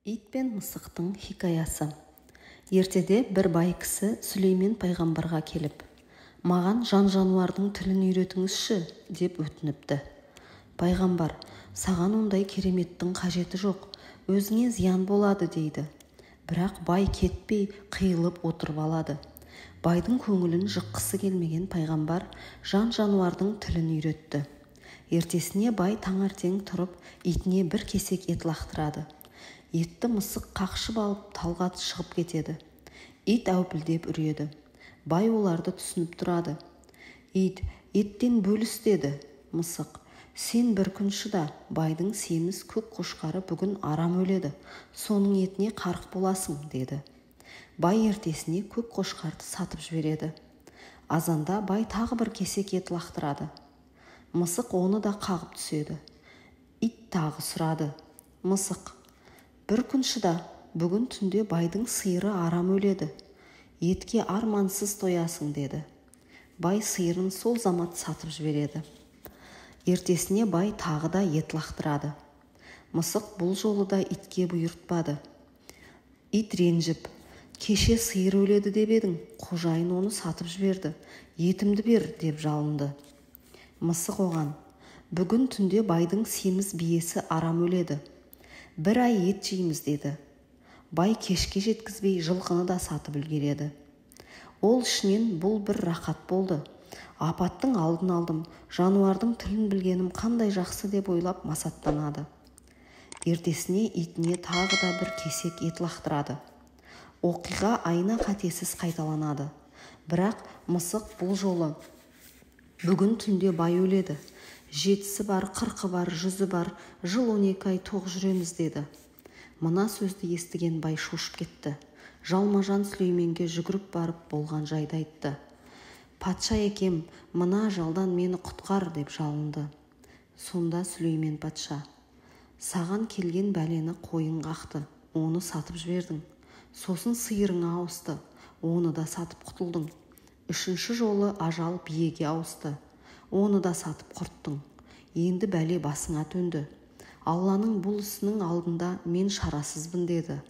Ит пен мысықтың хикаясы. Ертеде бір бай кісі Сүлеймен пайғамбарға келіп, «Маған жан-жануардың тілін үйретіңізші», деп өтініпті. Пайғамбар, «Саған ондай кереметтің қажеті жоқ, өзіңе зиян болады», дейді. Бірақ бай кетпей қиылып отырып алады. Байдың көңілін жыққысы келмеген пайғамбар жан-жануардың тілін үйретті. Ертесіне бай таңертең тұрып, итіне бір кесек ет лақтырады. Етті мысық қақшып алып талға шығып кетеді. Ит әупілдеп үреді. Бай оларды түсініп тұрады. Ит, еттен бөліс деді. Мысық, сен бір күн шыда, байдың семіз көк қошқары бүгін арам өледі, соның етіне қарық боласың, деді. Бай ертесіне көк қошқарды сатып жібереді. Азанда бай тағы бір кесек ет лақтырады. Мысық оны да қағып түседі. Ит тағы сұрады. Мысық, бір күн шыда, бүгін түнде байдың сиыры арам өледі, етке армансыз тоясың, деді. Бай сиырын сол замат сатып жібереді. Ертесіне бай тағы да ет лақтырады. Мысық бұл жолы да итке бұйыртпады. Ит ренжіп, кеше сиыр өледі деп едің, қожайын оны сатып жіберді, етімді бер, деп жалынды. Мысық оған, бүгін түнде байдың семіз биесі арам өледі, бір ай ет жейміз, деді. Бай кешке жеткізбей жылқыны да сатып үлгереді. Ол ішінен бұл бір рақат болды. Апаттың алдын алдым, жануардың тілін білгенім қандай жақсы деп ойлап масаттанады. Ертесіне итіне тағы да бір кесек ет лақтырады. Оқиға айна қатесіз қайталанады. Бірақ мысық бұл жолы бүгін түнде бай өледі, 7-сі бар, 40-ы бар, 100-і бар, жыл 12 ай тоқ жүреміз, деді. Мына сөзді естіген бай шошып кетті. Жалма-жан Сүлейменге жүгіріп барып болған жайды айтты. Патша екем, мына ажалдан мені құтқар, деп жалынды. Сонда Сүлеймен патша, саған келген бәлені қойың қақты, оны сатып жібердің. Сосын сиырыңа ауысты, оны да сатып құтылдың. 3-ші жолы ажал биеге ауысты, оны да сатып құрттың. Енді бәле басыңа төнді. Алланың бұл ісінің алдында мен шарасызбын, деді.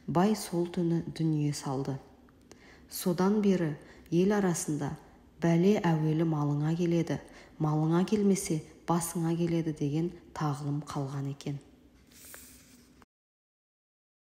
Бай сол түні дүние салды. Содан бері ел арасында бәле әуелі малыңа келеді, малыңа келмесе басыңа келеді деген тағылым қалған екен.